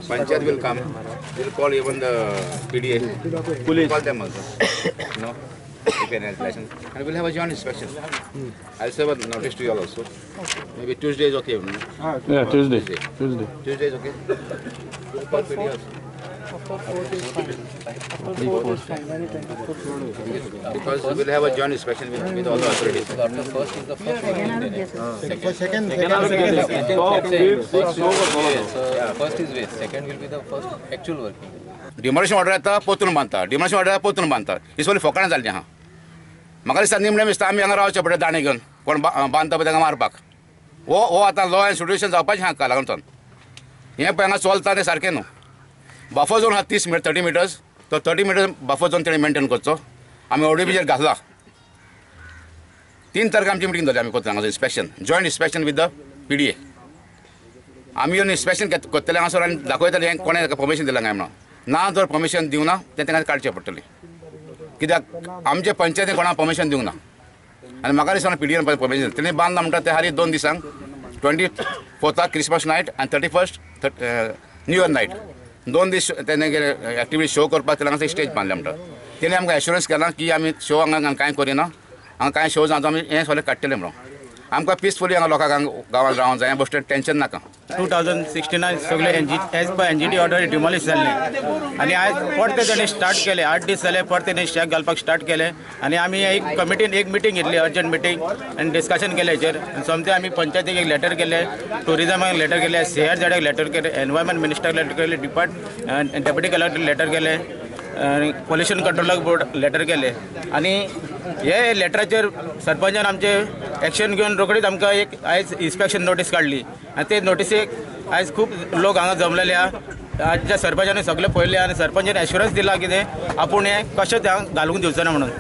Panchayat will come, will call even the PDA, Police. Call them also. No, if any license, and we'll have a joint inspection. I'll serve a notice to you all also. Maybe Tuesday is okay. No? Yeah, Tuesday. Tuesday. Tuesday is okay. We'll call PDA also. After fourth is fine. After fourth is fine. Anytime after fourth. Because we'll have a joint inspection with all the authorities. After first is the first working day. Second. Fifth, sixth, First is waste. Second will be the first actual working day. Demolition order येता पोतून बांदता, demolition order पोतून बांदता. ही सगळी फोकाणां जाल्ली आहा. म्हाका दिसता निमणें दिसता आमी हांगा रावचें पडटा दाणे घेवन, कोण बांदता पळय तांकां मारपाक. हो हो आतां लॉ एंड सिट्युएशन जावपाचें आहा काल लागून. हें पळय हांगा चलता तें सारकें न्हू. बफर झोन आहा 30 मिटर 30 मिटर्स, तो 30 मिटर बफर झोन तेणें मेंटेन करचो. आमी ओडीपीचेर घातला. 3 तारखे आमची मिटींग जाली. आमी करता हांगासर inspection, joint inspection with the PDA. आमी येवन इन्स्पेक्शन करतले हांगासर आनी दाखयतले हें कोणें परमिशन दिलां काय म्हणून. ना जर परमिशन दिवना तें तांकां काडचें पडटलें, कित्याक आमचे पंचायतीन कोणाक परमिशन दिवंक ना. आनी म्हाका दिसना पीडीएन परमिशन तेणी बांदला म्हणटा ते हाली 2 दिसांक, 24 क्रिसमस नायट आनी 31 न्यू इयर नायट, 2 दीस तेणें कितें एक्टिविटी शो करपाक तेणें हांगासर स्टेज बांदल्या म्हणटा. तेणी आमकां एश्योरन्स केलां की आमी शो हांगा कांय करिना, हांगा कांय शो जावन आमी हें सगळें काडटलें म्हणून. आमकां पिसफुली हांगा लोकांक गांवांत रावंक जाय, बश्टें टेंशन नाका. 2069 सगळे as per NGT order demolish जाल्ले आनी आयज परते ताणें स्टार्ट केले. 8 दीस जाले परते ताणें शॅक घालपाक स्टार्ट केले आनी आमी एक कमिटीन एक मिटींग घेतली, अर्जंट मिटींग, आनी डिस्कशन केलें हेचेर. सोमते आमी पंचायतीक एक लेटर केले, टुरिजमाक लेटर केले, सीआरझेडाक लेटर केले, एनवायरमेंट मिनिस्टराक लेटर केले, डेप्युटी कलेक्टर लेटर केले, आनी पोल्युशन कंट्रोलाक बोर्ड लेटर केले. आनी हे लेटराचेर सरपंचान आमचे एक्शन घेवन रोखडीच आमकां एक आयज इन्स्पेक्शन नोटीस काडली आनी ते नोटीसेक आयज खूब लोक हांगा जमलेले आहा. आजच्या सरपंचान सगळें पळयलें आनी सरपंचान एश्योरन्स दिला कितें आपूण हें कशें हांगा घालूंक दिवचो ना म्हणून.